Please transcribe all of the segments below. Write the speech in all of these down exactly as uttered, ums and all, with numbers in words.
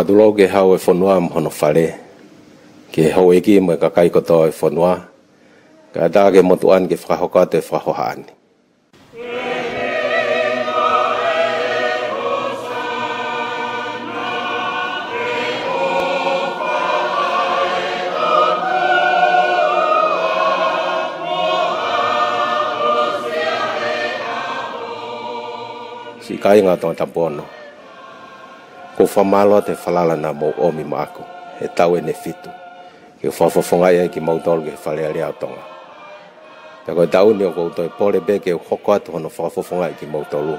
Tulou ki he Hau ʻo e fonua mo hono fale, ki he houʻeiki mo e kakai kotoa ʻo e fonua, kae ʻatā ki he motuʻa ni ke fakahoko atu e fakahohaʻa ni. Siʻi kāinga ʻo Tongatapu ono, ʻoku ou fakamālō atu he falala naʻa mou ʻomi maʻaku he taʻu ʻeni ʻe fitu, ke u fakafofongaʻi ai kimoutolu ki he Fale Alea ʻo Tonga. Pea ko e taʻu ni ʻoku ou toe pole pē ke u hoko atu hono fakafofongaʻi kimoutolu,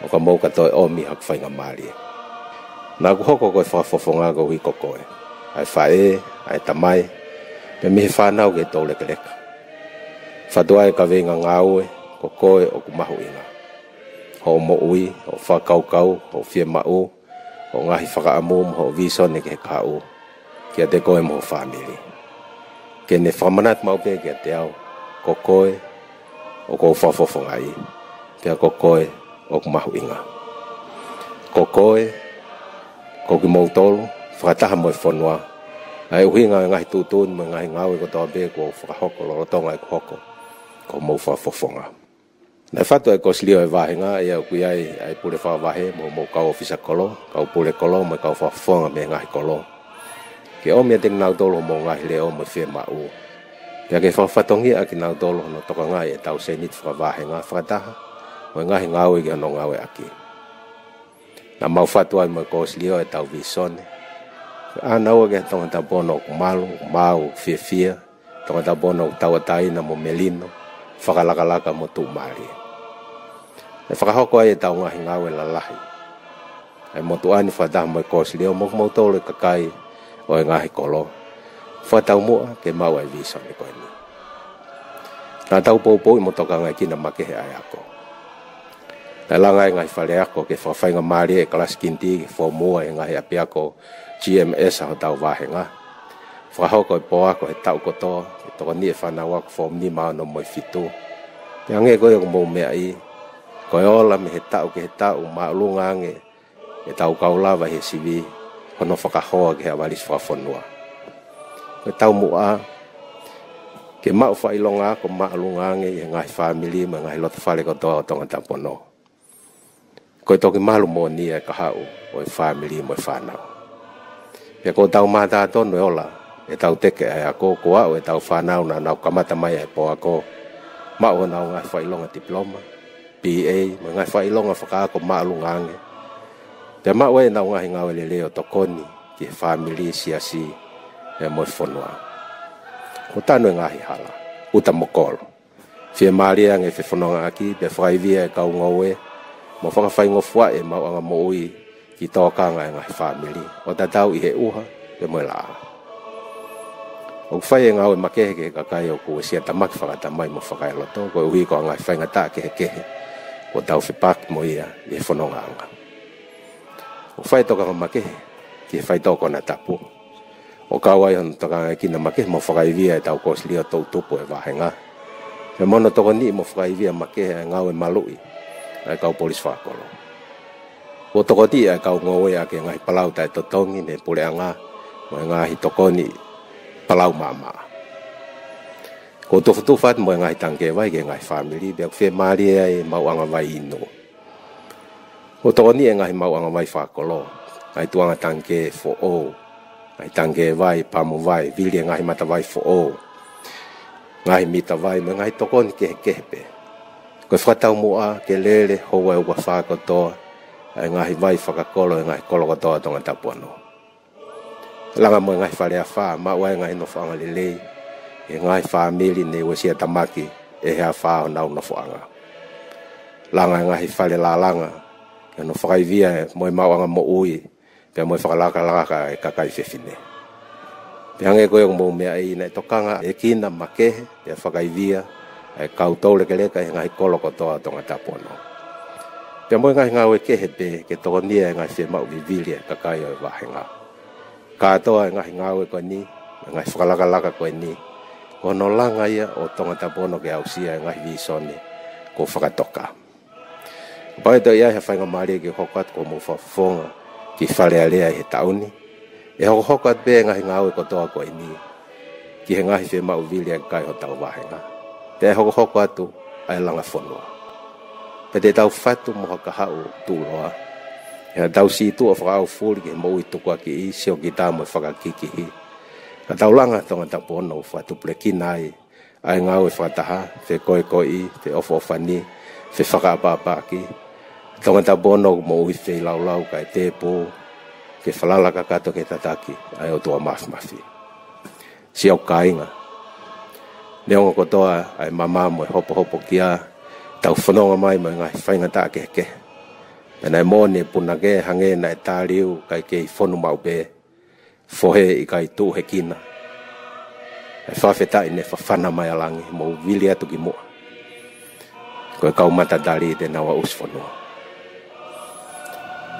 ʻo ka mou ka toe ʻomi haku faingamālie. Naʻa ku hoko ko e fakafofonga koeʻuhi ko koe, ʻa e faʻē, ʻa e tamai, pea mei he fānau ki he toulekeleka. Fatu ai e kaveinga ngāue, ko koe ʻoku mahuʻinga. Hoʻo moʻui, hoʻo fakakaukau, hoʻo fiemaʻu, hoʻo ngaahi fakaʻamu mo hoʻo vīsone ki he kahaʻu, kiate koe mo ho fāmili. Ke ne fakamanatu maʻu pē kiate au, ko koe ʻoku ou fakafofongaʻi, pea ko koe ʻoku mahuʻinga. Ko koe, ko kimoutolu, fakataha mo e fonua, ʻa e ʻuhinga ʻo e ngaahi tuʻutuʻuni mo e ngaahi ngāue kotoa pē kuo u fakahoko lolotonga ʻeku hoko ko homou fakafofonga. Naʻe fatu ʻa e kōsilio ʻo e vāhenga, ʻa ia ʻoku ʻi ai ʻa e pule fakavahe mo homou kau ʻōfisa kolo, kau pule kolo mo e kau fakafofonga mei he ngaahi kolo, ke ʻomi ʻiate kinautolu homou ngaahi leʻo mo e fiemaʻu, pea ke fakafatongiaʻi kinautolu hono tokangaʻi ʻetau sēniti fakavāhenga fakataha mo e ngaahi ngāue ki hono ngāueʻaki. Naʻa mau fatu ai mo e kōsilio ʻetau vīsone, ʻa ia naʻa ke Tongatapu ono ʻoku malu, ʻoku maau, ʻoku fiefia, Tongatapu ono ʻoku tauʻatāina mo melino, fakalakalaka mo tuʻumālie. ʻE fakahoko ai ʻetau ngaahi ngāue lalahi ʻa e motuʻa ni fakataha mo e kōsilio mo kimoutolu e kakai ʻo e ngaahi kolo, fakataumuʻa ke maʻu ʻa e vīsone ko eni. Naʻa tau poupouʻi mo tokangaekina makehe ʻa e ako. Naʻe langa e ngaahi fale ako ke fakafaingamālie e kalasi kinitī ki he foomu ua ʻi he ngaahi ʻapiako G M S ʻa hotau vāhenga. Fakahoko e pō ako he taʻu kotoa, ke tokoniʻi e fānau ako foomu nima, ono mo e fitu. Pea hangē ko ia ʻoku mou meaʻi, ko e ola mei he taʻu ki he taʻu, māʻolunga ange ʻetau kau lava ʻi he sivi hono fakahoa ki he ʻavalisi fakafonua. Ko e taumuʻa ke maʻu fakaʻilonga ako māʻolunga ange ʻi he ngaahi fāmili mo e ngaahi lotofale kotoa ʻo Tongatapu ono. Ko e toki malu moʻoni ʻa e kahaʻu ʻo e fāmili mo e fānau. Pea kuo tau mātā tonu e ola ʻetau teke ʻa e ako, kuo aʻu ʻetau fānau naʻa nau kamata mai ʻa e pō ako, maʻu honau ngaahi fakaʻilonga tipiloma, B A, mo e ngaahi fakaʻilonga fakaako māʻolunga ange, pea maʻu ʻenau ngaahi ngāue lelei ʻo tokoni ki he fāmili, siasi, pea mo e fonua. Kuo tanu e ngaahi hala, ʻuta mo kolo. Fiemālie ange e fefonongaʻaki, pea fakaivia e kau ngoue, mo fakafaingofuaʻi e maʻuʻanga moʻui ki tōkanga e ngaahi fāmili, ʻo tatau ʻi he ʻuha pea mo e laʻā. ʻOku fai e ngāue makehe ki he kakai ʻoku uesia tamaki fakatamai mo fakaeloto, koeʻuhi ko e ngaahi faingataʻa kehekehe kuo tau fepaki mo ia ʻi he fonongaʻanga. ʻOku fai e tokanga makehe ki he faitoʻo konatapu, ʻo kau ai hono tokangaekina makehe mo fakaivia ʻetau kōsilio toʻutupu ʻo e vāhenga, pea mo hono tokoniʻi mo fakaivia makehe ʻa e ngāue maluʻi ʻa e kau polisi fakakolo. Kuo tokoniʻi ʻa e kau ngoue ʻaki e ngaahi palau taʻetotongi mei he puleʻanga mo e ngaahi tokoni palau maʻamaʻa. Kuo tufotufa atu mo e ngaahi tangikē vai ki he ngaahi fāmili, pea ʻoku fiemālie ai e maʻuʻanga vai inu. Kuo tokoniʻi e ngaahi maʻuʻanga vai fakakolo, ngaahi tuʻunga tangikē foʻou, ngaahi tangikē vai, pamu vai, vili e ngaahi matavai foʻou, ngaahi mita vai, mo e ngaahi tokoni kehekehe pē. Ko e fakataumuʻa ke lele houa ʻe uofā kotoa ʻa e ngaahi vai fakakolo ʻi he ngaahi kolo kotoa ʻo Tongatapu ono. Langa mo e ngaahi fale afā, maʻu ai e ngaahi nofoʻanga lelei ʻi he ngaahi fāmili ne uesia tamaki ʻe he afā honau nofoʻanga. Langa e ngaahi fale lālanga, ke hono fakaivia mo e maʻuʻanga moʻui, pea mo e fakalakalaka e kakai fefine. Pea hangē ko ia ʻoku mou meaʻi, naʻe tokangaekina makehe pea fakaivia ʻa e kau toulekeleka ʻi he ngaahi kolo kotoa ʻo Tongatapu ono. Pea mo e ngaahi ngāue kehe pē ke tokonia e ngaahi fiemaʻu vivili ʻa e kakai ʻo e vāhenga. Kātoa e ngaahi ngāue ko eni, mo e ngaahi fakalakalaka ko eni, ko hono langa ia ʻo Tongatapu ono ke aʻusia e ngaahi vīsone kuo fakatoka. Kapau ʻe toe ʻi ai ha faingamālie ke u hoko atu ko homou fakafofonga ʻi Fale Alea ʻi he taʻu ni, ʻe hokohoko atu pē ngaahi ngāue kotoa ko eni ki he ngaahi fiemaʻu vili ʻa e kakai hotau vāhenga. Pea ʻe hokohoko atu ʻa e langa fonua. Pea te tau fatu mo ha kahaʻu tuʻuloa, ʻi heʻetau sītuʻa fakaʻaufuli ki he moʻui tukuakiʻi, siokita mo e fakakikihi. Ka tau langa Tongatapu ono ʻo fakatupulekina ai ʻa e ngāue fakataha, fekoekoeʻi, feʻofoʻofani, fefakaʻapaʻapaʻaki. Tongatapu ono ʻoku moʻui feilaulau kae tēpū, ke falala kakato ki he tataki ʻa e ʻOtua Māfimafi. Siʻoku kāinga, neongo kotoa ʻa e mama mo e hopohopokia, tau fononga mai mo e ngaahi faingataʻa kehekehe. Pea naʻe moʻoni e punake, hangē naʻe tā liu kae kei fonu maʻu pē, fohe ʻikai tuʻu he kina. ʻE fakafetaʻi ne fafana mai ʻa langi mo vili atu ki muʻa. Ko e kau matatali te nau aʻusi fonua.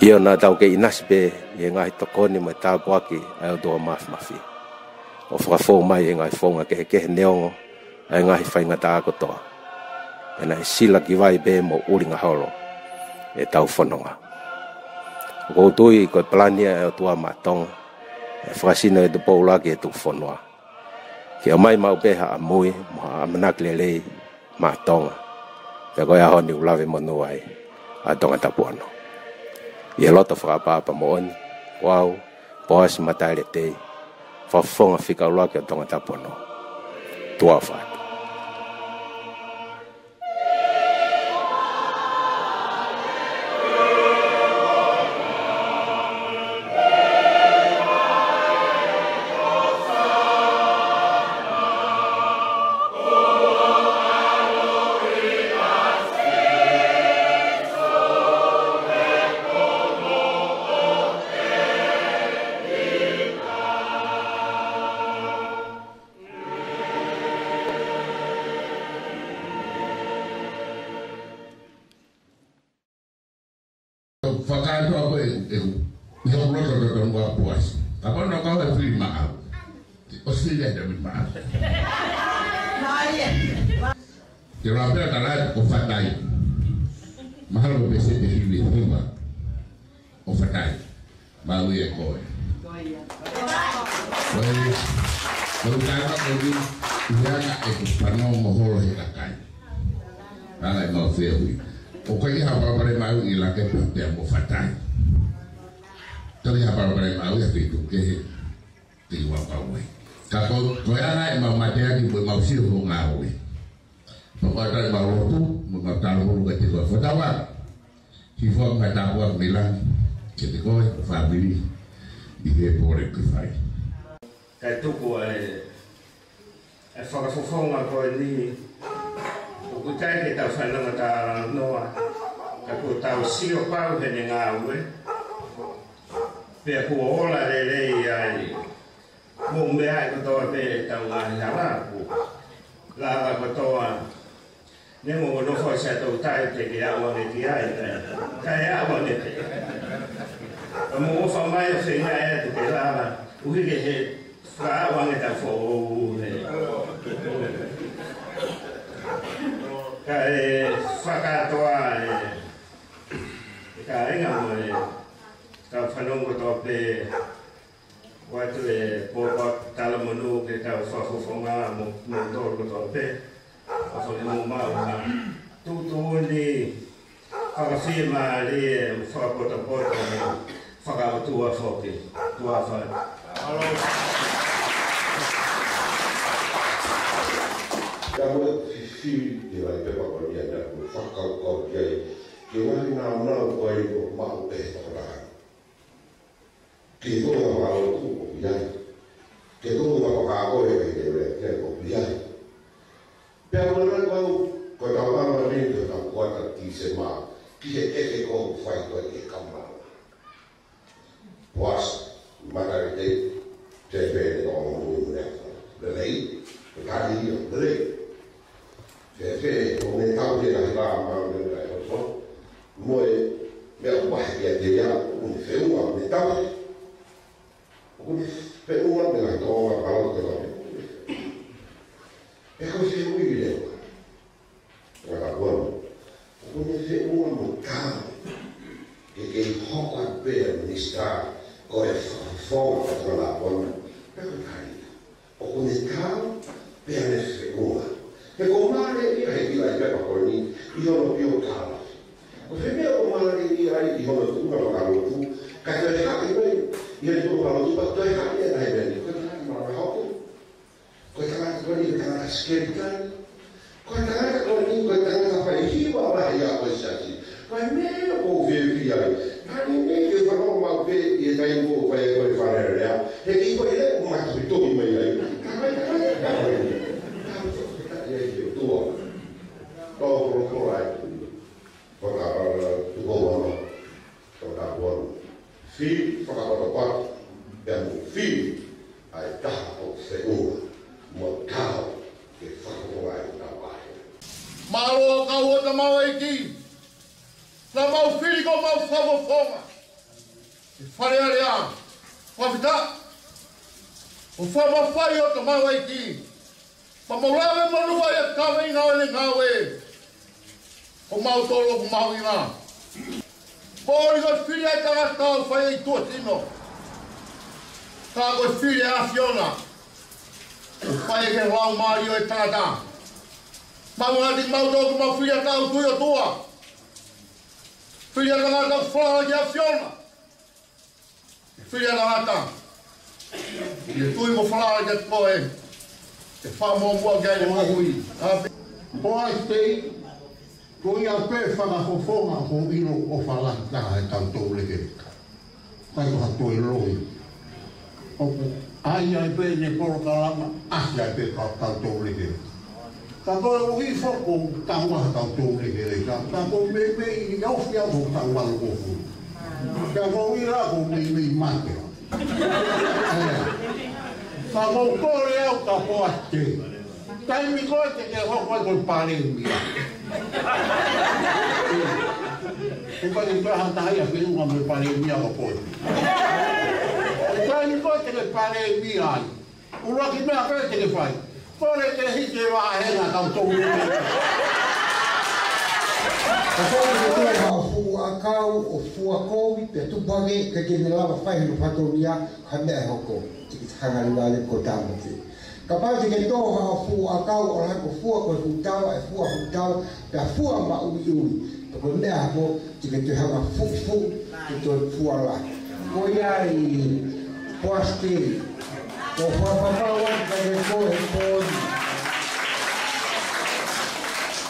ʻIo, naʻa tau kei ʻinasi pē ʻi he ngaahi tokoni mo e tāpuaki ʻa e ʻOtua Māfimafi, ʻo fakafou mai ʻi he ngaahi founga kehekehe, neongo ʻa e ngaahi faingataʻa kotoa, pea naʻe silaki vai pē mo ʻulinga holo ʻetau fononga. ʻOku ou tui ko e palani ʻa e ʻOtua maʻa Tonga, ʻe fakasino ʻe Tupou ʻUluaki ʻa e tuku fonua, ke ʻomai maʻu pē ha ʻamui mo ha ʻamanaki lelei maʻa Tonga. Pea ko e ʻaho ni ʻoku lave monū ai ʻa Tongatapu ono. ʻI he loto fakaʻapaʻapa moʻoni, ko au, Poasi Mataele Tei, fakafofonga fika ʻuluaki ʻo Tongatapu ono. Tuʻa ʻofa atu. Fakatoa ko e, e, ʻi hoku loto totonu ʻa Poasi. Ka ko hono kau he fili maʻau. ʻOsi fili he fili maʻau. Te lau pea ka lau ko Fatai. Mahalo ko pese te fili hiva. ʻO Fatai. Maui ʻe koe. Ko ia. Ko ia. Ko ia, ko ia. Ia ka e ku fanongo holo he kakai. Ala e mau fehui. ʻOku ʻikai ha palopalema au ʻi Lakepa pea mo Fatai. Toki ha palopalema au ia ke tuku kehe te u ʻapau ai. Ka ko, ko e anga e mau mateaki mo e mau sio ho ngāue. Pea ko e ʻai mau lotu, mo e mau talahulu kiate koe. Fatawa. Hifo ʻa e tāpuaki mei langi kiate koe, ho fāmili, ʻi he pole ke fai. Kae tuku ʻa e, ʻa e fakafofonga ko eni, ʻoku ʻikai ke tau fanongo talanoa, ka kuo tau sio pau heʻene ngāue, pea kuo ola lelei ai. Mo e meʻa ʻe kotoa pē ʻetau ngaahi hala, kuo lava kotoa. Neongo ʻoku nofo ʻi Siaʻatoutai, te ke aʻu ange ki ai, kae, kae aʻu ange pē. Ka mou ʻofa mai ʻo feinga ʻe atu ke lava, ʻuhi ke he fakaaʻu ange tau foʻou he. Kae fakatoa e, e kāinga mo e kau fanongo kotoa pē, ʻoatu e pōpoaki talamonū ke tau fakafofonga mo, mo tolu kotoa pē. ʻO fale mo mau ha tuʻutuʻuni fakafiemālie, fakapotopoto, fakaʻotua foki. Tuʻa ʻofa. Ka mo e fifili ʻi he pepa ko eni ʻa ʻeku fakakaukau ki ai, ki he ngaahi nāunau ko ē ʻoku maʻu ʻe he tokotaha. Ke tō na wā o tū ʻoku ʻi ai. Ke tō na wā ka ko e ke te ue ke ʻoku ʻi ai. Pea ʻoku ʻi ai ko au, ko e tau ʻama nei, ko e tau kuata Tīsema, ki he ʻeke ko ʻoku fai ko e ke kamau. Poasi Mataele Tei, te pē ne tō na mui mui atu. Lelei, ko tali ia, lelei. Fēfē, ʻoku ne tau he ngaahi lā ma me ngaahi hoto. Mo e meʻa ʻoku mahe kiate ia, ʻoku ne feʻunga mo e tau he. ʻOku ne feʻunga mo e ngaahi tōʻonga palote ma me. Pea ko e fehuʻi leva. Ngata kuana. ʻOku ne feʻunga mo e tau he. Ke kei hoko atu pē ʻa e Minisitā, ko e fakafofonga ʻo e Fonua, pe ko e kāinga. ʻOku ne taau pea ne feʻunga. He ʻoku mālieʻia he ʻikai pepa ko eni ʻi hono pio kala. Ko e meʻa ʻoku mālieʻia ai ʻi hono tuʻunga fakalotu, ka toe haʻi mai ʻi hono tuʻunga fakalotu, ka toe haʻi ʻe taha e meʻa ni, ko e taha ki mara hoko. Ko e tangata ko eni, ko e tangata skelitali. Ko e tangata ko eni, ko e tangata fai hiva lahi ʻa e siasi. Ko e meʻa ʻoku ou fiefia ai. Naʻa ne ʻeke fakaongo maʻu pē ʻi he taimi ʻoku fai ai ko e Fale Alea. He ʻikai ko e leʻo ʻoku matuʻutuʻu mai ai. Ka mai, ka mai, ka mai. Ka mai, ka mai, ka mai, ʻOtua. Tau kolokola ai. Fakapapauʻi, tuku ua. Ko e tapu ʻoku fili fakapatopatu, pea mo fili ʻa e taha ʻoku feʻunga, mo taau ke fakafofongaʻi ʻetau vāhenga. Mālō kau hotau ʻEiki, naʻa mau fili ko homau fakafofonga ʻi he Fale Alea. Fakafetaʻi, ʻoku fakamafai hotau ʻEiki. Pea mau lave monū ai ʻa e kaveinga ʻo ʻene ngāue. Ko mautolu ʻoku mahuʻinga. Ko e ʻikai ko e fili ʻa e tangata ʻoku fai ʻi tuʻa tino. Ka ko e fili ʻa e ʻAfiona ʻoku fai ki he laumālie ʻo e tangata. Mau ngati mautolu ʻoku mau fili ʻa e tau tui ʻOtua. Fili ʻa e tangata ʻoku falala ki he ʻAfiona. Fili ʻa e tangata. ʻI he tui mo falala kiate koe, ʻe fakamuʻomuʻa ki ai ʻene moʻui. ʻA e poate, ko ia pē fakafofonga ʻoku ou ʻilo ʻoku falala ki ai ʻetau tau lekeleka. ʻIkai ko ha toe loi. ʻOku ʻai ai pē ʻene polokalama, ʻasi ai pē ka tau tau lekeleka. Ka ko e ʻuhi foki ʻoku tau ʻalu ʻetau tau lekeleka. Ka ko e meimei ʻi he ʻosi ʻa ʻetau ʻalu ko fu. Ka ko e ʻuhi la ʻoku meimei mate. ʻĒ. Ka ko e kole au ka poate. Taimi ko ē te ke hoko ai ko e palēmia. ʻE pale pē ha taha ia feʻunga mo e palēmia ko koe. Taimi ko ē te ke palēmia ai. ʻUluaki meʻa pē te ke fai. Kole ke hiki e vāhenga kau tau. Ka ko e te ke toe haʻo fuʻu ʻakau ʻo fua kovi pea tupu hake, ʻikai ke ne lava fai hono fatongia, ka meʻa ʻe hoko. Te ke hanga leva leva ko e tāmate. Kapau te ke toe haʻo fuʻu ʻakau ʻo lahi ko e fua ko e fuʻu tau, ʻe fua fuʻu tau, pea fua maʻuiʻui. Pea ko e meʻa hoko, te ke toe hanga fuʻu fuʻu, ke toe fua lahi. Ko ia ai, poate, ʻoku ou fakapapau atu kiate koe he pō ni.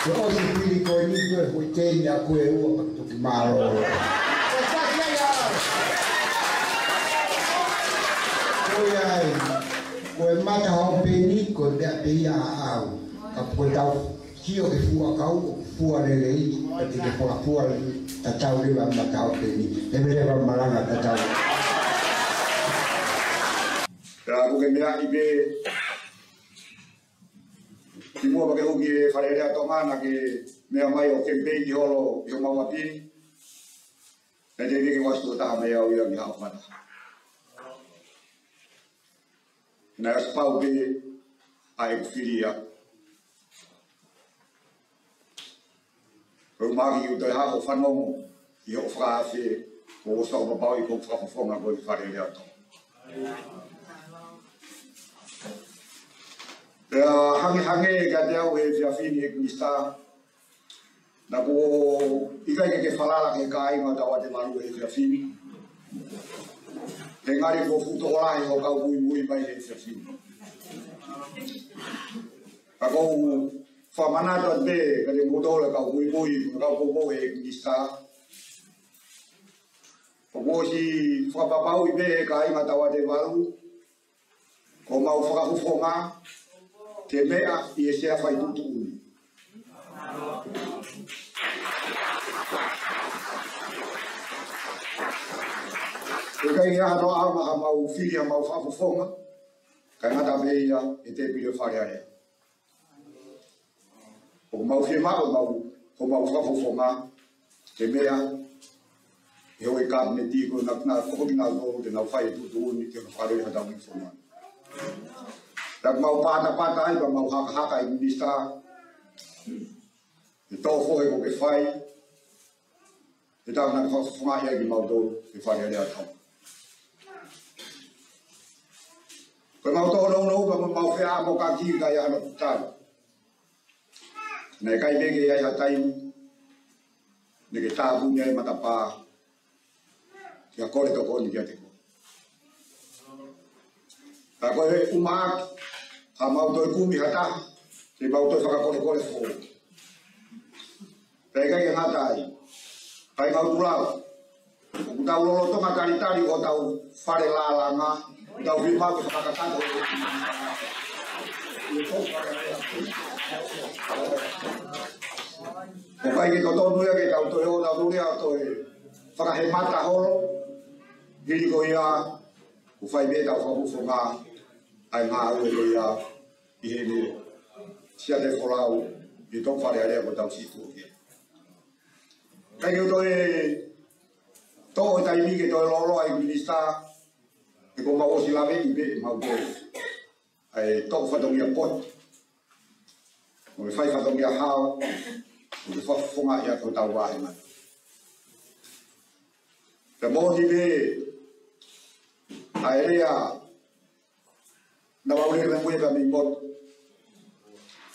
Ke ʻosi fili ko eni ko e foʻi teni ʻa koe ʻe ua pea ke toki mālōlō. Ko e taki ai ʻa. Ko ia ai, ko e mata hope ni, ko e meʻa pē ia ʻaʻau. Ka ko e tau sio ki he fua ʻakau, fua lelei, pea te ke fakafua lelei, tatau leva mata hope ni, he meʻa leva malanga tatau. Pea ko e meʻa ʻi pē, kimuʻa pea ke hū ki he Fale Alea Tonga naʻa ke meʻa mai ʻo kemipeini holo ʻi homau ʻapi ni. Naʻe teʻeki ke ʻosi tuʻo taha mei au ia ki haʻo fata. Naʻe ʻosi pau pē ʻa ʻeku fili ia. Ko e ʻumaʻā ke u toe haʻu ʻo fanongo ʻi hoʻo fakaafe, kuo u ʻosi fakapapauʻi ko hoʻo fakafofonga ko e Fale Alea Tonga. Pea hangehangē kiate au he efiafi ni ʻEiki Minisitā, naʻa kuo ʻikai ke ke falala ki he kāinga ʻo Tauate Valu he efiafi ni. He ngali kuo fuʻu tokolahi hoʻo kau muimui mai he efiafi ni. Ka ʻoku ou fakamanatu atu pē kiate kimoutolu e kau muimui, kau poupou he ʻEiki Minisitā. ʻOku ʻosi fakapapauʻi pē ʻe he kāinga Tauate Valu ko homau fakafofonga ke meʻa ʻi he sea fai tuʻutuʻuni. ʻIkai ha noa ʻaonga haʻamau fili haʻamau fakafofonga, kae ngata pē ia he tēpile Fale Alea. ʻOku mau fiemaʻu, mau, ko homau fakafofonga ke meʻa ʻi he ʻū kapineti ko ena, naʻa ko kinautolu te nau fai e tuʻutuʻuni ke fakalele hotau kiʻi fonua. Naʻa mau patapata ai, pea mau hakahaka ʻEiki Minisitā, ʻe tō fohe ko ke fai, Ke tau na fakafofongaʻi ai kimautolu ki he Fale Alea ʻo Tonga. Ko ʻemau tōnounou pea mo ʻemau feʻamokaki ʻikai hano putau. Naʻe ʻikai pē ke ʻi ai ha taimi naʻá ke tāpuni ai e matapā ke kole tokoni kiate koe. Ka ko e ʻumaʻā ke mau toe kumi ha taha ke mau toe fakakolekole foʻou. Pea ʻikai ke ngata ai, kāinga ʻUluaki, ʻoku tau lolotonga talitali ʻo tau fale lālanga, tau fiemaʻu ke fakakakato. ʻOku ʻikai ke totonu ia ke tau toe ō ʻo tau lea ʻo toe fakahemata holo, hili ko ia, ʻoku fai pē ʻetau fakafofonga ʻa e ngāue ko ia ʻi heʻene siate folau ʻi he toko Fale Alea ko ʻetau sītuʻa ki ai. ʻIkai ke u toe toʻo e taimi ke toe lōloa e Minisitā, he kuo mau ʻosi laveʻi pē ʻemau toe ʻa e toko fatongia poto mo e fai fatongia hao, mo e fakafofongaʻi ʻa hotau vāhenga. Pea moʻoni pē ʻa e lea naʻa mau lele mei mui pea mei motu.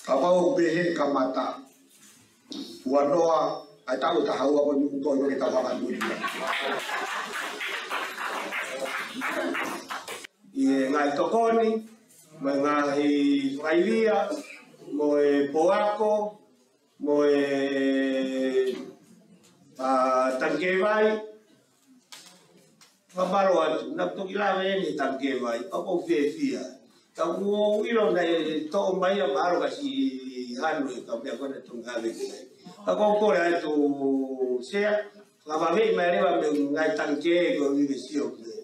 Kapau ʻoku pehē kamata ua noa ʻa e taʻu ʻe taha ua ko eni, ʻoku toe ko ē ke tau hanga atu ia ʻi he ngaahi tokoni, mo e ngaahi fakaivia, mo e pōako, mo e, ā, tangikē vai. Fakamālō atu, naʻá ku toki lave eni he tangikē vai, pea ʻoku ou fiefia. Ka ʻoku ou ʻilo naʻe toʻo mai ia mahalo ka siʻi hanu e kau meʻa ko ē naʻe toki ngāue ki ai. Ka ʻoku ou kole atu Sea, lava mei mai leva mei he ngaahi tangikē ko ē ke sio ki he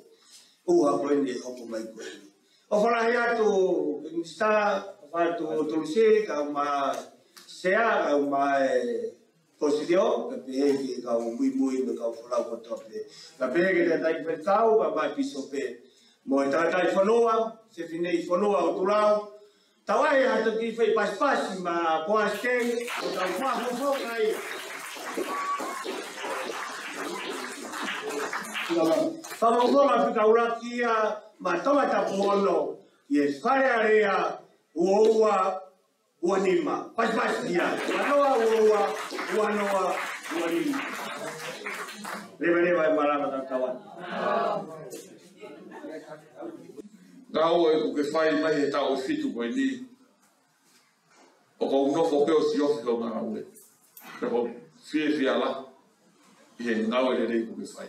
ʻuha ko eni ʻe hoko mai ko eni. ʻOfa lahi atu, Minisitā, ʻofa atu Tulusi, kaeʻumaʻā Sea, kaeʻumaʻā e Kōsilio, kae pehē ki he kau muimui mo e kau folau kotoa pē. Kae pehē ki he tangataʻeiki faifekau, kaeʻumaʻā e pīsope, mo e tangataʻi fonua, Sefineʻi Fonua ʻo Tulau. Tau ʻai ha toki fai pasipasi maʻa Poasi Tei, ʻo tau fakafofonga ia. Fakafofonga fika ʻuluaki ia maʻa Tongatapu ono, ʻi he Fale Alea, ua ua ua nima. Pasipasi ia. Ua noa ua ua, ua noa ua nima. Leveleva e malanga ka kawa. Ngāue ʻoku ke fai mai he taʻu ʻe fitu ko eni. ʻOku ou nofo pē ʻo siofi hoʻo ngāue. Pea ʻoku ou fiefia lahi ʻi he ngāue lelei ʻoku ke fai.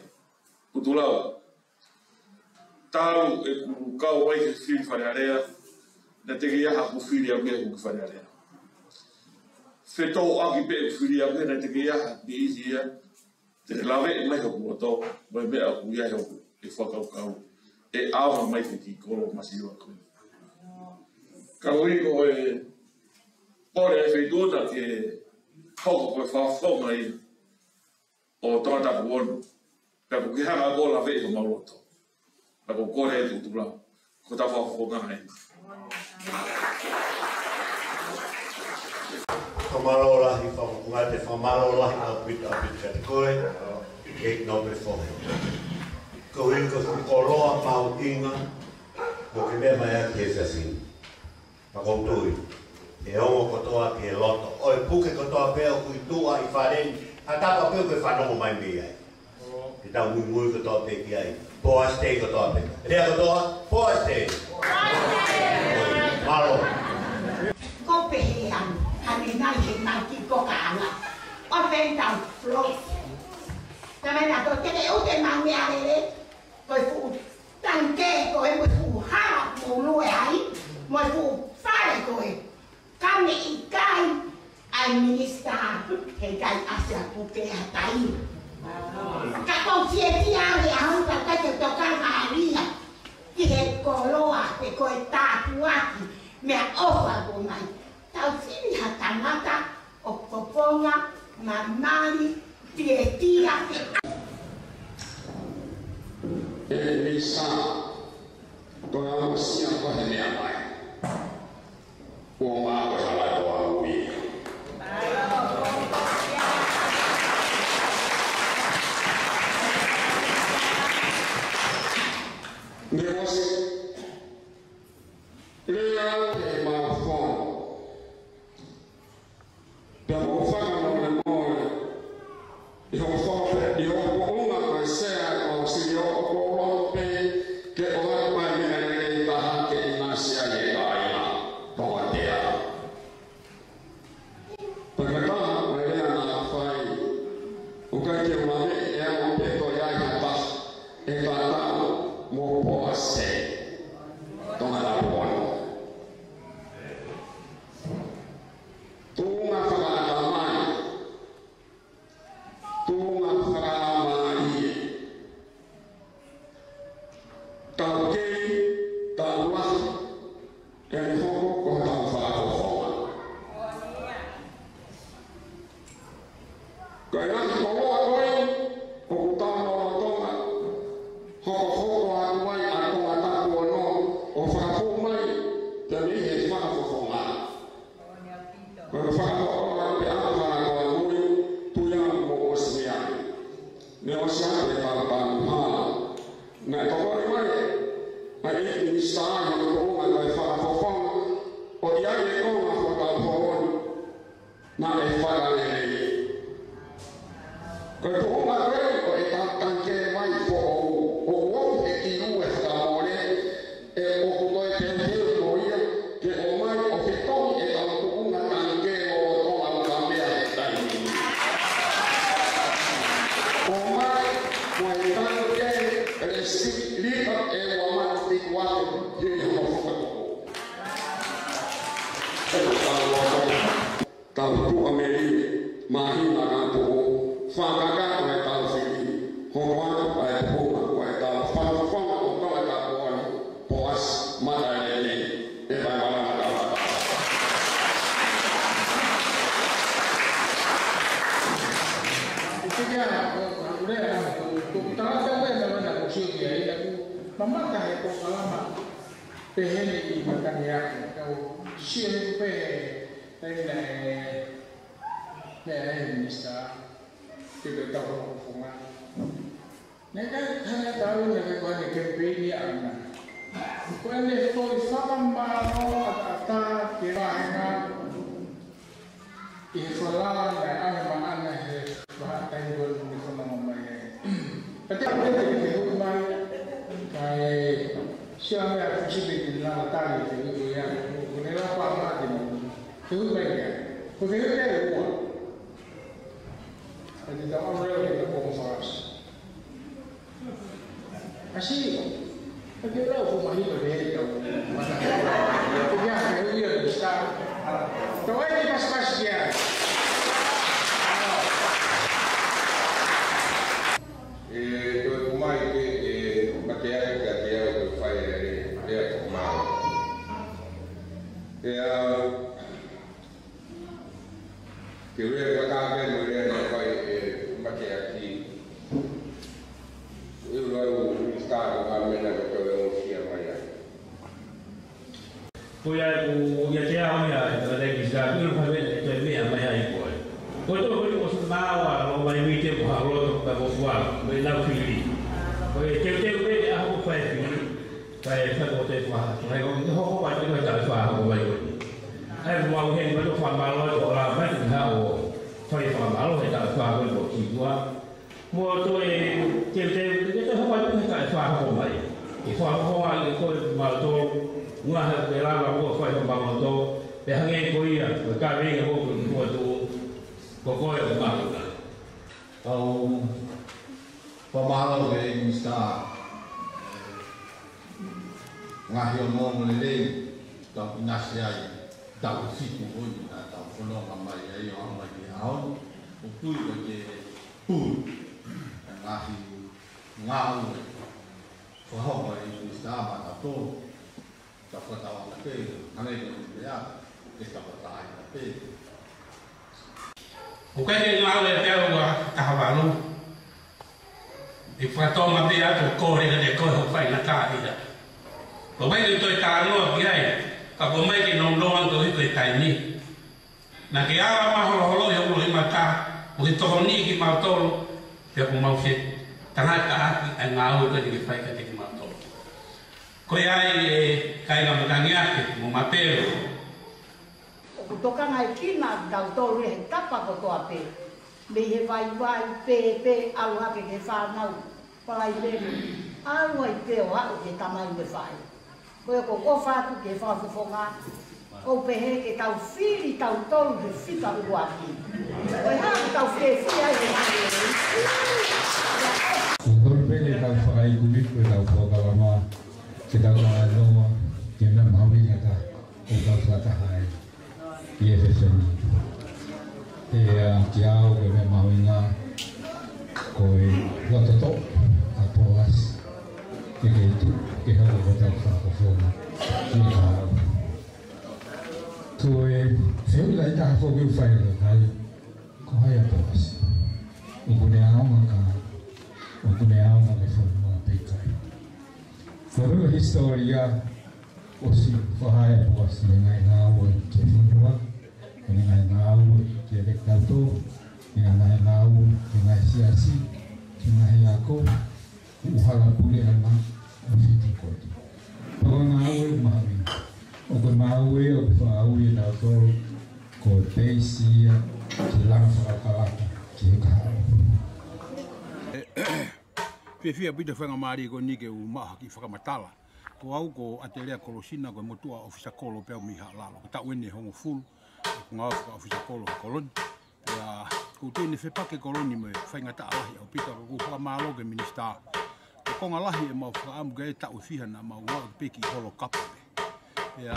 Kutulau, talu ʻeku kau mai ki he fili Fale Alea, naʻe teʻeki ai haʻaku fili au ia ki he Fale Alea. Fetōʻaki pē ʻeku fili au ia, naʻe teʻeki ai ha niʻihi ia te ne laveʻi mai hoku loto, mo e meʻa ʻoku ʻi ai hoku fakakaukau, ʻe ʻave mai ki he kiʻi kolo masiva ko ē. Ka ʻoku ʻi ai ko e pole e feituʻu na ke hoko ko e fakafofonga ia ʻo Tongatapu ono. Pea ʻoku ke hanga ʻo laveʻi homau loto. Pea ʻoku ou kole atu Kutulau, ko hotau fakafofonga eni. Fakamālō lahi, fakamālō lahi ʻaupito, ʻaupito kiate koe, Kei Nope Fohe. Ko e ʻuhinga ko e fuʻu koloa mahuʻinga ʻoku ke meʻa mai ai ki he efiafi ni. Pea ʻoku ou tui ʻe ongo kotoa ki he loto ʻo e puke kotoa pē ʻoku ʻi tuʻa ʻi fale ni, ha taha pē ʻoku ke fanongo mai mei ai. Ke tau muimui kotoa pē ki ai. Poasi Tei kotoa pē. Lea kotoa, Poasi Tei. Mālō. Ko pehē ange, ʻa e ngaahi he ngaahi kiʻi poka ʻanga. ʻO pē tau float. Talamai naʻa tau tekeʻi ʻa e ngaahi meʻalele, ko e fuʻu tangikē ko ē mo e fuʻu hala ʻoku mou lue ai, mo e fuʻu fale ko ē. Ka ne ʻikai ʻa e Minisitā, heʻikai ʻasi ʻa e puke ʻa e taimi. Ka ʻoku ou fiefia ange ʻa hono tau kai ke tokanga ʻalia ki he koloa pe ko e tāpuaki, meʻaʻofa ko ē mai. Tau fili ha tangata ʻoku koponga, mamali, tietia, pe ʻe Minisitā, ko e amosia ko e meʻa mai. Kuo mā ko e hala ko au ia. ʻi hoʻo fo-, ʻi hoʻo founga ko e sea ʻo Siliō ʻoku ou loto pē ke ʻoatu ʻa e meʻa lelei taha ke ʻinasi ai e kāinga Tongatea. Pea ko e taha ʻo e lea naʻa ku fai, ʻoku ʻikai ke u lave ʻe au pē ʻe toe ʻi ai ha taha ʻe tatau mo Poasi Tongatapu ono. Tuʻunga fakaʻatamai, tuʻunga fakalaumālie, taukei, taulahi, ʻene hoko ko hotau fakafofonga. Ko e ngaahi koloa ko ē ʻoku tau lolotonga hokohoko atu ai ʻa Tongatapu ono ʻo fakafou mai pea mei he fakafofonga. Ko e fakafofonga pē ʻa Tongatapu ono, Tuiamu mo ʻOsiniani. Ne ʻosi atu e tau tanu hala. Naʻe tokoni mai ʻa e ʻEiki Minisitā ʻi hono tuʻunga ko e fakafofonga, ʻo ʻi ai e konga hotau holo ni naʻe fakalelei. Ko e tuʻunga ko ē ʻo e tau tangikē vai foʻou, ʻoku ʻi he kiu e fakamole, ʻe ʻoku toe teuteu ko ia ke ʻomai ʻo fetongi e tau tuʻunga tangikē lolotonga ʻo ka meʻa he taimi ni. ʻOmai mo e tangikē plastic lita ʻe ua mano fitu afe ki hono fakakoko. Tau tuʻa meli, māhina ka tuʻu, fakakakato e tau fili, hoko atu ʻa e tuʻunga ko e tau fakafofonga ʻo Tongatapu ono, Poasi Mataʻelele, ʻe vai malanga tau. ʻIkai ke ʻa, ko, ko, ko, lea, ko, ko, tangata ko e tangata ko sio ki ai, naʻa ku mamata he polokalama pehē ni ʻi Mataniaʻi, kau sio he pehē, pehē naʻe, naʻe ʻi ai e minisitā, ke le tau fakafofonga. Naʻe ʻikai hanga tau naʻe ko ʻene kemipeini ʻaʻana. Ko ʻene foʻi fakamālō ʻataʻatā ki he vāhenga ʻi he falala naʻe ʻave maʻana he vahaʻataimi ko eni ne fanongo mai ai. Ka te ʻalu ʻete ke fehuʻi mai, kae sio ange ʻa Fisipi te ne lava tali e fehuʻi ko ia, ko ne lava pā mate mo. Fehuʻi mai ia. Ko e fehuʻi ia ʻe ua. Ka te tau ʻalu leva ki he Kongo Farasi. ʻAsi, ka ke lau ko mahino le tau. Ko ia, ko ia, ko ia. Tau ai ke pasipasi kia. ʻE, ko e kumai ke, ʻe, mateaki ka te au ko e fai e le, le ko mau. ʻE, ʻa, Ke ue kaka ke mo le na fai e mateaki. ʻE ʻuluaki minisitā ko ha mena ko toe ʻosi mai ai. Ko ia ku ia te au ia, e tangata ki sa, ko ia ko ha mena ko toe meʻa mai ai ko e. Ko e toko ko e ʻosi maua, lo mai mite ko ha loto ka ko fua, mo e lau fili. Ko e teuteu pē ʻa hoʻo fai fili. Kae fai ko te fua, kae ko te hoko mai te ko e taʻu fua hoko mai ko eni. ʻAi, ʻoku mau heni mai ʻo fakamālō atu ʻo la mai te ha ʻo fai fakamālō he taʻu fua ko eni ko ki tua. Mo toe teuteu te ke toe hoko mai ko e taʻu fua hoko mai. ʻE fua hoko mai ko e mautolu, ngaohi ke lava mo fai fakamālō. Pea hangē ko ia, ko e kaveinga ko e kua tu, ko koe ʻoku mālō. Kau fakamālō ki he minisitā. Ngaahi ongoongo lelei, tau ʻinasi ai, tau fitu ko eni, naʻa tau fononga mai ai ʻo aʻu mai ki he ʻaho ni, ʻoku ou tui ko e pulu, e ngaahi ngāue, fakahoko ʻe he minisitā maʻatautolu, tau fakatauange pē, hangē ko e meʻa, ke tau fakatauange pē. ʻOku ʻikai ke ngāue pē ʻa e ua taha valu. ʻI fakatonga pē atu ko e kole ka te ko e hoʻo faingataʻaʻia. ʻOku ʻikai ke toe talanoa ki ai, ka ʻoku ʻomai ke nounou ange koeʻuhi ko e taimi. Naʻa ke ala maholoholoʻi hoku loʻimata, mo ke tokoniʻi kimautolu, pea ʻoku mau fie tangataʻaki ʻa e ngāue ko eni ke fai kiate kimautolu. Ko ia ai ʻe kāinga Mataniaʻi mo Mapelu. ʻOku tokangaekina kitautolu he tapa kotoa pē. Mei he vaivai pē, pē, ʻalu hake ki he fānau Palaimeli, ʻalu ai pē ʻo aʻu ki he tamai mo e faʻē. Ko ia ʻoku ou ʻofa atu ki he fakafofonga, ʻoku ou pehē ke tau fili tautolu he fika ʻuluaki. Ko e hā ʻoku tau fiefia ai he ʻaho ni? ʻOku ou pehē ke tau fakaikumiku ʻetau polokalama, ke tau talanoa ki he meʻa mahuʻinga taha ʻoku tau fakataha ai ʻi he efiafi ni. Pea kiate au ko e meʻa mahuʻinga ko e loto toʻa ʻa Poasi ke ke tuʻu ke hoko ko hotau fakafofonga ʻi he kahaʻu. Ko e fehuʻi lahi taha foki ʻoku fai ʻe he kakai, ko hai ʻa Poasi? ʻOku ne ʻaonga ka, ʻoku ne ʻaonga ke fonu ʻa peikai? Ko e hisitōlia, ʻosi fakahā ʻe Poasi ʻene ngaahi ngāue ki he fonua, ʻene ngaahi ngāue ki he lēkitautolu, ʻene ngaahi ngāue ki he ngaahi siasi, ki he ngaahi ako, ʻuhala puleʻanga, ʻo fitu koti. Pea ko e ngāue mahuʻinga. ʻOku mahuʻinga ʻoku fakaʻuhinga ʻe tautolu ko e peisi ia ke langa fakakalaka ki he kahaʻu. Fiefia ʻaupito he faingamālie ko eni ke u maʻu ha kiʻi fakamatala. Ko au ko ʻAtelea Kolosina, ko e motuʻa ʻofisa kolo pē au mei Haʻalalo. Ko e taʻu eni ʻe hongofulu ʻeku ngāue fakaʻofisa kolo he kolo ni. Pea ʻoku ou tui naʻe fepaki e kolo ni mo e faingataʻa lahi ʻaupito, ka ʻoku ou fakamālō ki he minisitā. Ko e konga lahi ʻemau fakaʻamu ki he taʻu ʻe fiha naʻa mau ngāue pē ki he holo kapa pē. Pea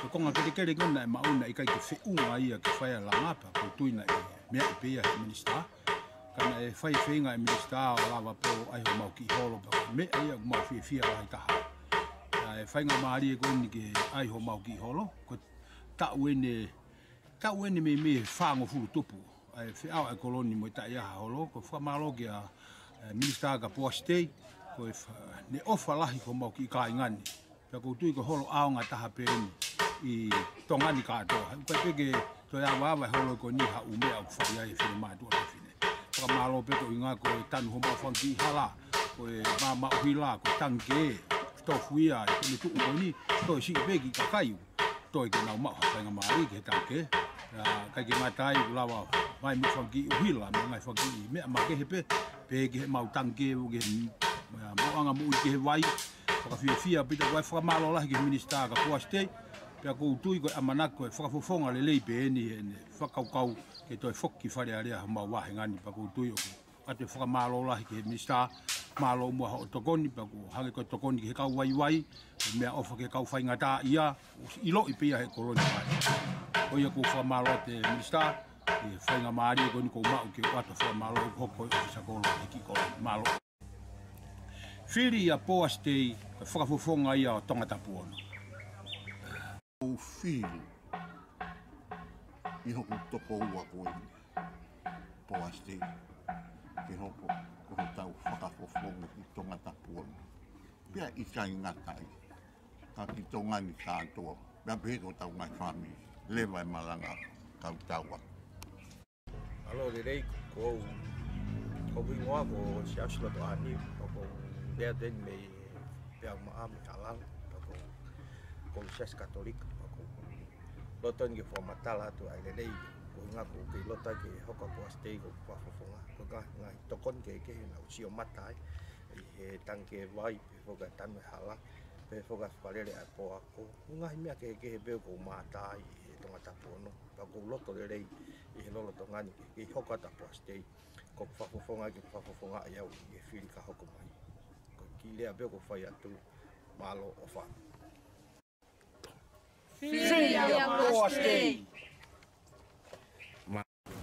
ko e konga kelekele ko ē naʻe maʻu naʻe ʻikai ke feʻunga ia ke fai ʻa e langa, pea ʻoku ou tui naʻe meaʻi pē ia ʻe he minisitā. Ka naʻe fai e feinga ʻa e minisitā ʻo lava pē ʻo ʻai homau kiʻi holo, pea ko e meʻa ia ʻoku mau fiefia ai taha. ʻA e faingamālie ko eni ke ʻai homau kiʻi holo, ko e taʻu eni, taʻu eni meimei ʻe fāngofulu tupu ʻa e feʻao ʻa e kolo ni mo e taʻe ʻi ai ha holo. Ko e fakamālō kia, ē, Minisitā ka Poasi Tei, ko e fa-, ne ʻofa lahi ki homau kiʻi kāinga ni. Pea ʻoku ou tui ko e holo ʻaonga taha pē eni ʻi Tonga ni kātoa. He ʻoku ʻikai pē ke toe avaava e holo ko eni ha ʻū meʻa ʻoku fai ai e finemātuʻa fefine. Fakamālō pē koeʻuhinga ko e tanu homau fanga kiʻi hala, ko e maama ʻuhila, ko e tangikē, tofu ia, ko e meʻa tuʻu ko eni, toe siʻi pē kiʻi kakai, toe ke nau maʻu ha faingamālie ki he tangikē. ʻA, ʻikai ke ngata ai, ʻoku lava mai mo e fanga kiʻi ʻuhila, mo e ngaahi fanga kiʻi meʻa makehe pē, pehē ki heʻemau tangikē, ki he, ʻa, maʻuʻanga moʻui ki he vai. Fakafiefia ʻaupito, ko e fakamālō lahi ki he Minisitā ka Poasi Tei, pea ʻoku ou tui ko e ʻamanaki ko e fakafofonga lelei pē eni heʻene fakakaukau ke toe foki ki Fale Alea homau vāhenga ni, pea ʻoku ou tui ʻoku ʻoatu e fakamālō lahi ki he Minisitā, mālō muʻa hoʻo tokoni, pea ʻoku hangē ko e tokoni ki he kau vaivai, meʻaʻofa ki he kau faingataʻaʻia, ʻoku ʻiloʻi pē ia ʻe he kolo ni. Ko ia ʻoku ou fakamālō atu ki he Minisitā, ki he faingamālie ko eni kuo u maʻu ke u ʻoatu e fakamālō ʻi hoku hoko ko e ʻofisa kolo he kiʻi kolo. Mālō. Fili ʻia Poasi Tei, ko e fakafofonga ia ʻo Tongatapu ono. ʻOku ou fili ʻi hoku tokoua ko eni, Poasi Tei, ke hoko ko hotau fakafofonga ki Tongatapu ono. Pea ʻikai ngata ai, ka ki Tonga ni kātoa, pea pehē ki hotau ngaahi fāmili, leva e malanga kau tau atu. Mālō e lelei, ko au, ko hoku hingoa ko Siaosi Lotoʻani, pea ʻoku ou lea atu eni mei Peaumaʻa mei Haʻalalo, pea ʻoku ou, ʻoku ou Siasi Katolika, pea ʻoku ou loto eni ke fakamatala atu ʻa e lelei, koeʻuhinga ʻoku ou kei loto ai ke hoko ʻa Poasi Tei ko e fakafofonga, ko e ngaahi, ngaahi tokoni kehekehe naʻa ku sio mata ai, ʻi he tangikē vai, pehē foki ʻa e tanu e hala, pehē foki ʻa e fakalele ʻa e pō ako, ko e ngaahi meʻa kehekehe pē ʻoku ou mātā ai ʻi he Tongatapu ono, pea ʻoku ou loto lelei ʻi he lolotonga ni ke, ke hoko atu ʻa Poasi Tei, ko e fakafofonga ke fakafofongaʻi au ʻi he fili ka hoko mai. Ko e kiʻi lea pē ʻoku ou fai atu, mālō ʻofa. Fili ʻia Poasi Tei.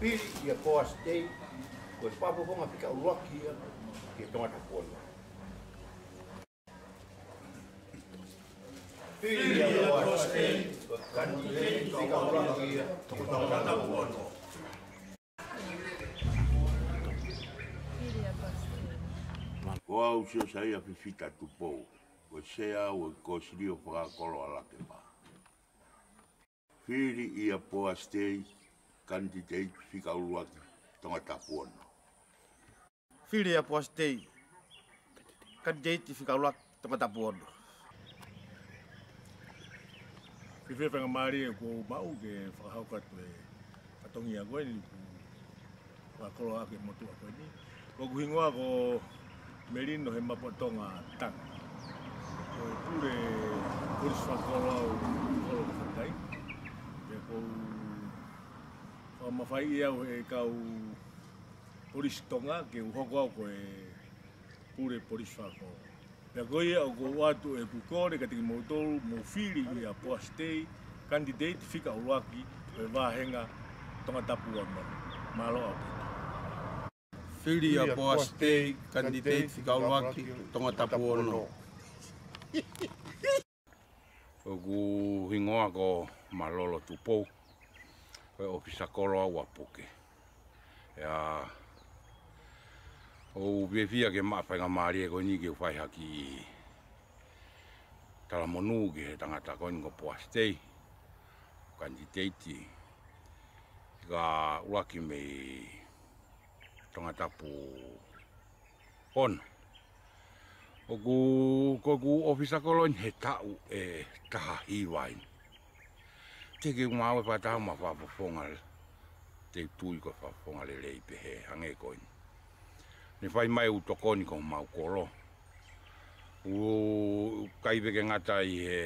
Fili ʻia Poasi Tei, ko e fakafofonga fika ʻuluaki ia ki he Tongatapu ono. Fili ʻia Poasi Tei, ko e kanititeiti fika ʻuluaki ia ki he Tongatapu ono. Ko au Siosaia Fifita Tupou, ko e Sea ʻo e Kōsilio Fakakolo ʻa Lakepa. Fili ʻia Poasi Tei, kanititeiti fika ʻuluaki, Tongatapu ono. Fili ʻia Poasi Tei, kanititeiti fika ʻuluaki, Tongatapu ono. Fiefia faingamālie kuo u maʻu ke fakahoko atu e fatongia ko eni, kuo Fakakoloa ʻaki e motuʻa ko eni. Ko hoku hingoa ko Melino Hemapuatonga Tangi. Ko e pule polisi fakakolo au, kolo ko Fakatai. Pea ʻoku ou fakamafaiʻi au ʻe he kau polisi Tonga ke u hoko au ko e pule polisi fakakolo. Pea ko ia ʻoku ou ʻoatu ʻeku kole kiate kimoutolu mou fili ʻia Poasi Tei, kanititeiti fika ʻuluaki ʻo e vāhenga Tongatapu ono. Mālō ʻaupito. Fili ʻia Poasi Tei, kanititeiti fika ʻuluaki Tongatapu ono. Hoku hingoa ko Malolo Tupou, ko e ʻofisa kolo au ʻa Puke. ʻIo, ʻoku ou fiefia ke maʻu e faingamālie ko eni ke u fai ha kiʻi talamonū ki he tangata ko eni ko Poasi Tei, kanititeiti fika ʻuluaki mei Tongatapu ono. ʻOku, ko ʻeku ʻofisa kolo eni he taʻu ʻe taha hiva eni. Teʻeki ke u ngāue fakataha mo ha fakafofonga, te u tui ko e fakafofonga lelei pehē hangē ko eni. Ne fai mai ʻeku tokoni ki homau kolo. ʻOku ʻikai pē ke ngata ʻi he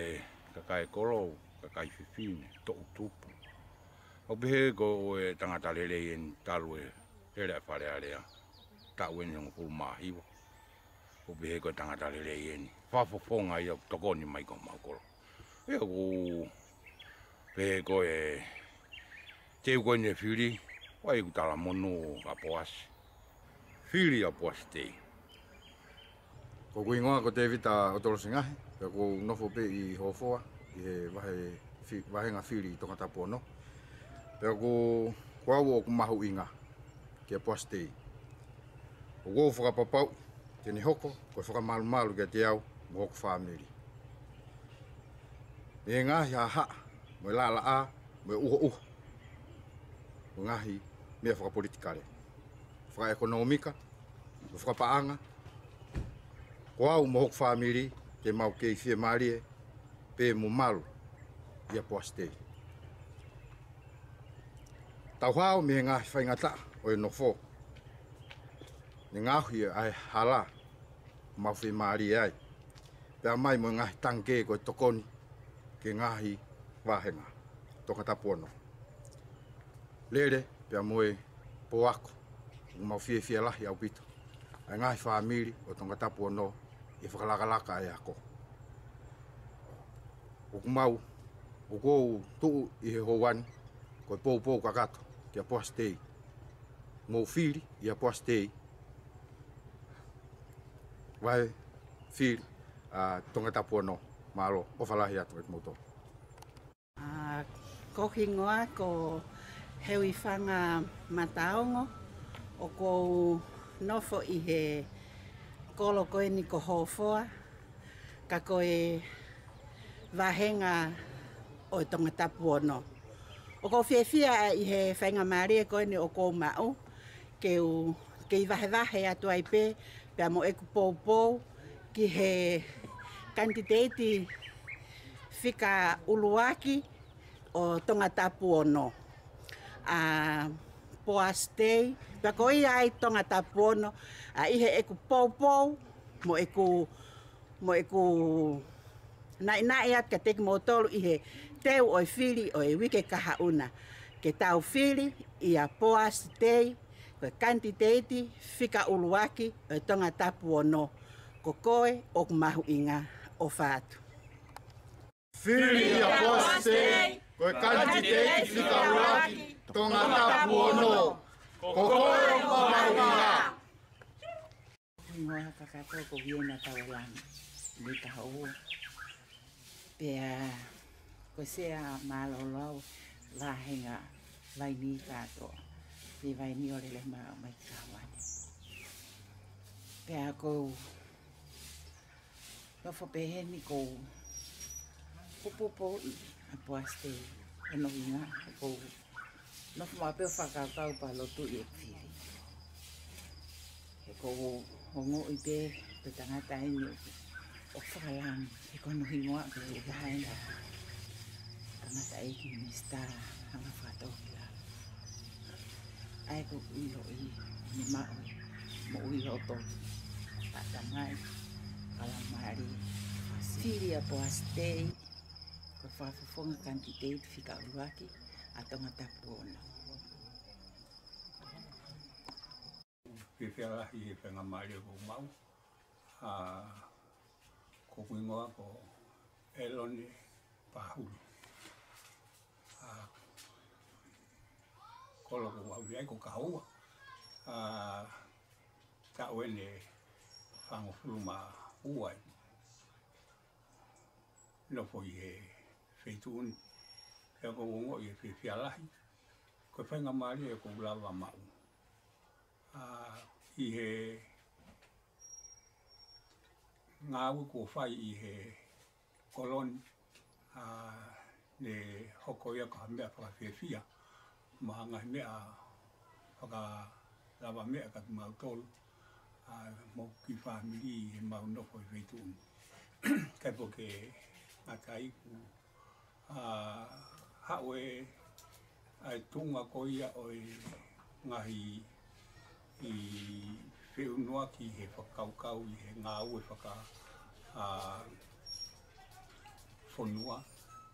kakai kolo, kakai fefine, toʻutupu. ʻOku pehē ko e tangata lelei eni talu e lele ʻa e Fale Alea. Taʻu eni hongofulu mā hiva. ʻOku pehē ko e tangata lelei eni. Fakafofonga ia ʻoku tokoni mai ki homau kolo. ʻIo, ʻoku pehē ko e teu ko eni e fili, ʻoku ʻi ai ʻeku talamonū ʻa Poasi. Fili ʻia Poasi Tei. Ko hoku hingoa ko Tevita ʻOtolosi Ngahe, pea ʻoku ou nofo pē ʻi Hofoa, ʻi he vahe fi-, vāhenga fili ʻi Tongatapu ono. Pea ko, ko au ʻoku mahuʻinga kia Poasi Tei. ʻOku ou fakapapauʻi te ne hoko ko e fakamalumalu kiate au mo hoku fāmili. Mei he ngaahi haʻahaʻa, mo e laʻalaʻā, mo e ʻuhoʻuha, mo e ngaahi meʻa fakapolitikale, fakaʻekonōmika, mo e fakapaʻanga, ko au mo hoku fāmili te mau kei fiemālie pē mo malu ʻia Poasi Tei. Tau hao mei he ngaahi faingataʻa ʻo e nofo, ne ngaohi ʻa e hala ʻoku mau fiemālie ai, pea mai mo e ngaahi tangikē ko e tokoni ki he ngaahi vāhenga Tongatapu ono. Lele pea mo e pō ako, ʻoku mau fiefia lahi ʻaupito ʻa e ngaahi fāmili ʻo Tongatapu ono ʻi he fakalakalaka ʻa e ako. ʻOku mau, ʻoku ou tuʻu ʻi he houa ni ko e poupou kakato kia Poasi Tei. Mou fili ʻia Poasi Tei, vahe fili ʻa Tongatapu ono. Mālō, ʻofa lahi atu kiate kimoutolu. ʻA, ko hoku hingoa ko Heuifanga Mataongo, ʻoku ou nofo ʻi he kolo ko eni ko Hofoa, ka ko e vāhenga ʻo Tongatapu ono. ʻOku ou fiefia ʻi he faingamālie ko eni ʻoku ou maʻu, ke u, kei vahevahe atu ai pē, pea mo ʻeku poupou ki he kanititeiti fika ʻuluaki ʻo Tongatapu ono, ʻa Poasi Tei, pea ko ia ai Tongatapu ono, ʻa ʻi heʻeku poupou, mo ʻeku, mo ʻeku naʻinaʻi atu kiate kimoutolu ʻi he teu ʻo e fili ʻo e uike kahaʻu na, ke tau fili ʻia Poasi Tei, ko e kanititeiti fika ʻuluaki ʻo e Tongatapu ono. Ko koe ʻoku mahuʻinga, ʻofa atu. Fili ʻia Poasi Tei, ko e kanititeiti fika ʻuluaki Tongatapu ono. Ko koe ʻoku mahuʻinga. Hingoa kakato ko Viena Taualani, mei Kahoua. Pea ko e sea mālōlō au, vāhenga vaini kātoa, mei vaini ʻo lele mai, mai ki Kahoua ni. Pea ʻoku ou nofo pehē ni ʻoku ou poupouʻi ʻa Poasi Tei, ʻa e ʻuhinga ʻoku ou nofo maʻu pē ʻo fakakaukau pea lotu ʻi ʻeku fili. He ʻoku ou ongoʻi pē ko e tangata eni ʻoku fakalangi, he ko hono hingoa pē ʻi he vāhenga, tangataʻeiki minisitā anga fakatōkilalo. ʻOku ou ʻiloʻi ʻene maʻu moʻui loto, taʻetamai, kalaumālie, fili ʻa Poasi Tei ko e fakafofonga kanititeiti fika ʻuluaki ʻa Tongatapu ono. Fiefia lahi he faingamālie kuo u maʻu. ʻA, ko hoku hingoa ko ʻElone Pahulu. ʻA, kolo ko au ia ko Kahoua. ʻA, taʻu ʻeni ʻe fāngofulu mā ua ʻeku nofo ʻi he feituʻu ni. Pea ʻoku ou ongoʻi e fiefia lahi ko e faingamālie kuo u lava maʻu. ʻA, ʻi he ngāue kuo fai ʻi he kolo ni, ʻa, ne hoko ia ko ha meʻa fakafiefia, mo ha ngaahi meʻa fakalavameʻa kiate kimautolu, ʻa, mo e kiʻi fāmili ʻi heʻemau nofo ʻi he feituʻu ni. Kae ʻikai ke ngata ai, kuo ʻA, haʻu e, ʻa e tuʻunga ko ia ʻo e ngaahi feʻunuaki he fakakaukau ʻi he ngāue faka, ʻa, fonua,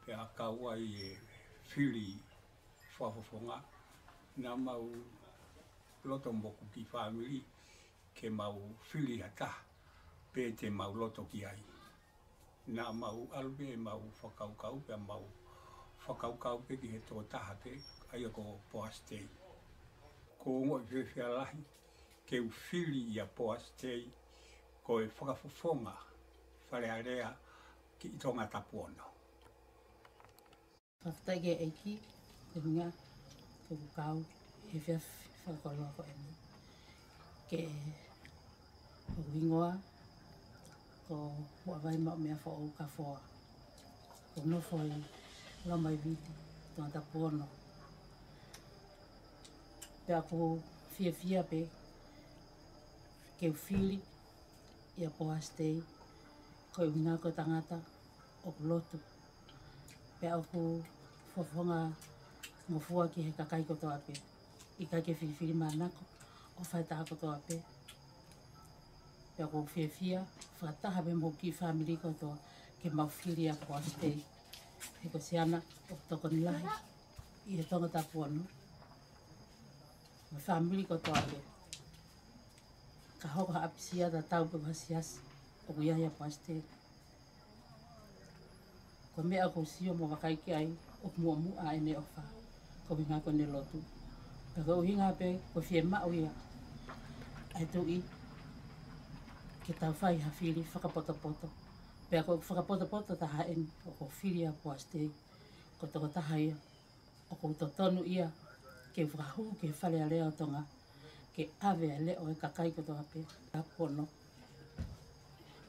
pea kau ai e fili fakafofonga, naʻa mau loto mo hoku kiʻi fāmili ke mau fili ha taha pē te mau loto ki ai. Naʻa mau ʻalu pē ʻemau fakakaukau, pea mau fakakaukau pē ki he tokotaha pē, ʻa ia ko Poasi Tei. ʻOku ou ongoʻi fiefia lahi ke u fili ʻa Poasi Tei ko e fakafofonga Fale Alea ki Tongatapu ono. Fakafetaʻi ki he ʻEiki, ko e ʻuhinga ʻoku ou kau he efiafi fakakoloa ko eni. Ko hoku hingoa ko Huʻavai Maʻumeafoʻou Kafoa. ʻOku ou nofo ʻi Lomaiviti, Tongatapu ono. Pea ʻoku ou fiefia pē ke u fili ʻa Poasi Tei, ko e ʻuhinga ko e tangata ʻoku lotu. Pea ʻoku fakafofonga ngofua ki he kakai kotoa pē. ʻIkai ke filifilimānako, ʻofa he taha kotoa pē. Pea ʻoku ou fiefia fakataha pē mo hoku kiʻi fāmili kotoa ke mau fili ʻa Poasi Tei. He ko siana ʻoku tokoni lahi ʻi he Tongatapu ono. Mo e fāmili kotoa pē. Ka hoko ha ʻapisia tatau pē mo ha siasi, ʻoku ʻi ai ʻa Poasi Tei. Ko e meʻa ʻoku ou sio mo vakai ki ai, ʻoku muʻomuʻa ʻene ʻofa, ko e ʻuhinga ko ʻene lotu. Pea ko e ʻuhinga pē, ko e fiemaʻu ia ʻa e Tuʻi ke tau fai ha fili fakapotopoto. Pea ko e fakapotopoto taha ʻeni, ʻoku ou fili ʻa Poasi Tei, ko e tokotaha ia ʻoku totonu ia ke fakahū ki he Fale Alea ʻo Tonga, ke ʻave ʻa e leʻo ʻo e kakai kotoa pē, Tongatapu ono.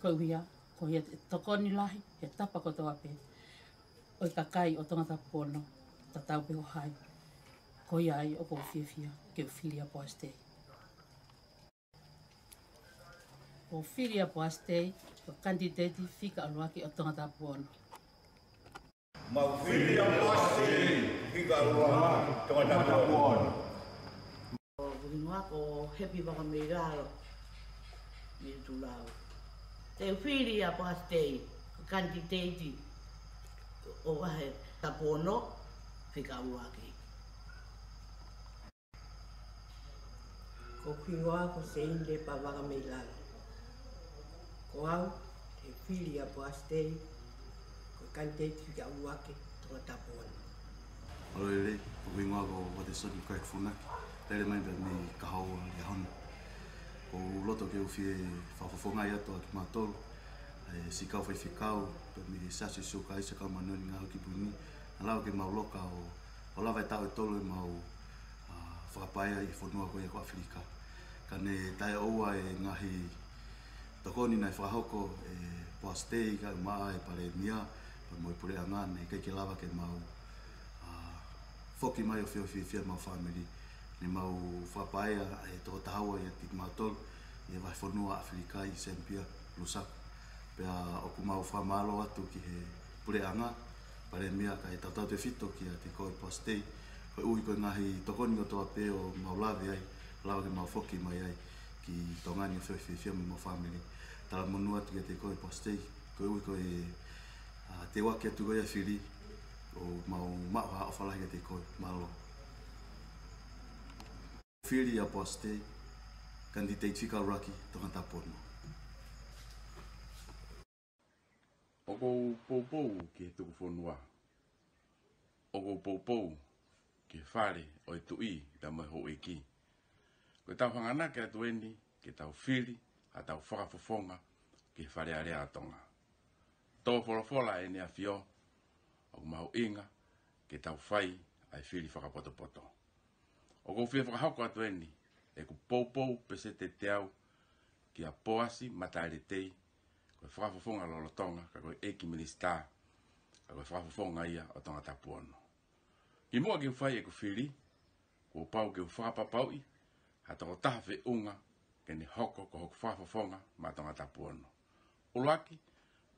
Ko ia, ko ia ʻe tokoni lahi he tapa kotoa pē ʻo e kakai ʻo Tongatapu ono, tatau pē ʻo hai. Ko ia ai ʻoku ou fiefia ke u fili ʻa Poasi Tei. ʻOku ou fili ʻa Poasi Tei ko e kanititeiti fika ʻuluaki ʻo Tongatapu ono. Mau fili ʻa Poasi Tei fika ʻuluaki Tongatapu ono. Ko hoku hingoa ko Hepi Vakameilalo Mitulau. Te u fili ʻa Poasi Tei ko e kanititeiti ʻo e vahe Tongatapu ono fika ʻuluaki. Ko hoku hingoa ko Seini Lepa Vakameilalo. Ko au, te u fili ʻa Poasi Tei ko e kanititeiti fika ʻuluaki Tongatapu ono. Mālō e lelei, ko hoku hingoa ko Watersoni Craig Funaki, lele mai pē mei Kahoua ʻi he ʻaho ni. ʻOku ou loto ke u fie fakafofongaʻi atu ʻa kimautolu, ʻa e siʻi kau faifekau pē mei he Siasi ʻo Sīsū Kalaisi ʻo e Kau Māʻoniʻoni ʻi he Ngaahi ʻAho Kimui Ni, naʻa lava ke mau loka ʻo, ʻo lava e taʻu ʻe tolu ʻemau ʻa, fakapaea ʻi he fonua ko ia ko ʻAfilika. Ka ne taʻeʻoua e ngaahi tokoni naʻe fakahoko ʻe Poasi Tei kae ʻumaʻā e Palēmia, pea mo e Puleʻanga, naʻe ʻikai ke lava ke mau, ʻa, foki mai ʻo fie, fie, fiefia ʻemau fāmili. Ne mau fakapaea ʻa e toko taha ua ʻiate kimautolu ʻi he vahefonua ʻAfilika ʻi Zambia, Lusaka. Pea ʻoku mau fakamālō atu ki he Puleʻanga, Palēmia kae tautautefito kiate koe Poasi Tei, ko Koeʻuhi ko e ngaahi tokoni kotoa pē ʻoku mau lave ai, lava ke mau foki mai ai ki Tonga ni ʻo fai fiefia mo e fāmili. Talamonū atu kiate koe Poasi Tei, koeʻuhi ko e, ʻa, teu ʻaki atu ko ia e fili, ʻoku mau maʻu ha ʻofa lahi kiate koe, mālō. Fili ʻa Poasi Tei, kanititeiti fika ʻuluaki, Tongatapu ono. ʻOku ou poupou ki he tuku fonua. ʻOku ou poupou ki he fale ʻo e tuʻi pea mo e houʻeiki. Ko ʻetau hanganaki atu eni ke tau fili haʻatau fakafofonga ki he Fale Alea ʻo Tonga. Tō folofola ʻEne ʻAfio, ʻoku mahuʻinga ke tau fai ʻa e fili fakapotopoto. ʻOku ou fie fakahoko atu eni ʻeku poupou peseti ʻe teau kia Poasi Mataele Tei, ko e fakafofonga lolotonga, ka ko e ʻEiki Minisitā, ka ko e fakafofonga ia ʻo Tongatapu ono. Kimuʻa ke u fai ʻeku fili, kuo pau ke u fakapapauʻi ha tokotaha feʻunga ke ne hoko ko hoku fakafofonga maʻa Tongatapu ono. ʻUluaki,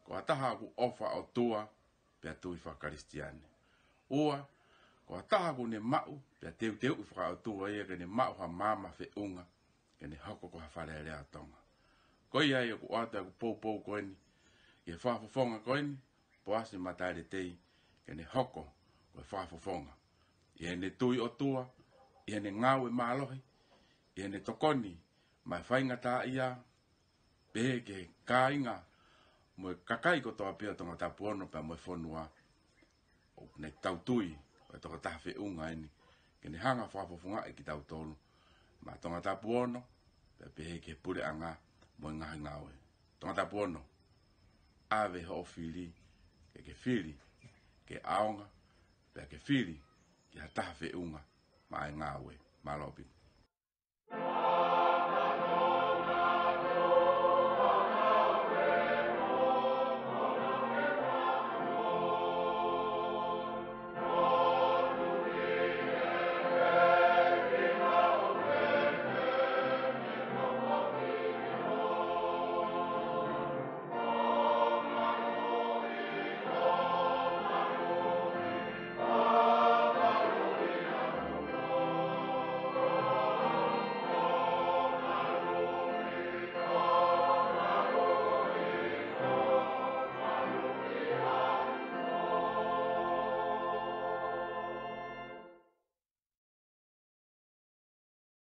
ko ha taha ʻoku ʻofa ʻOtua pea tui faka-Kalisitiane. Ua, ko ha taha ʻoku ne maʻu pea teuteuʻi fakaʻotua ia ke ne maʻu ha maama feʻunga ke ne hoko ko ha Fale Alea ʻo Tonga. Ko ia ai ʻoku ʻoatu ʻeku poupou ko eni ki he fakafofonga ko eni, Poasi Mataele Tei, ke ne hoko ko e fakafofonga ʻi heʻene tui ʻOtua, ʻi heʻene ngāue mālohi, ʻi heʻene tokoni maʻa e faingataʻaʻia, pehē ki he kāinga mo e kakai kotoa pē ʻo Tongatapu ono pea mo e fonua. ʻOku ne tau tui ko e tokotaha feʻunga eni ke ne hanga ʻo fakafofongaʻi kitautolu maʻa Tongatapu ono, pea pehē ki he puleʻanga mo e ngaahi ngāue. Tongatapu ono, ʻave hoʻo fili, ke ke fili ke ʻaonga, pea ke fili ki ha taha feʻunga maʻa e ngāue. Mālō ʻaupito.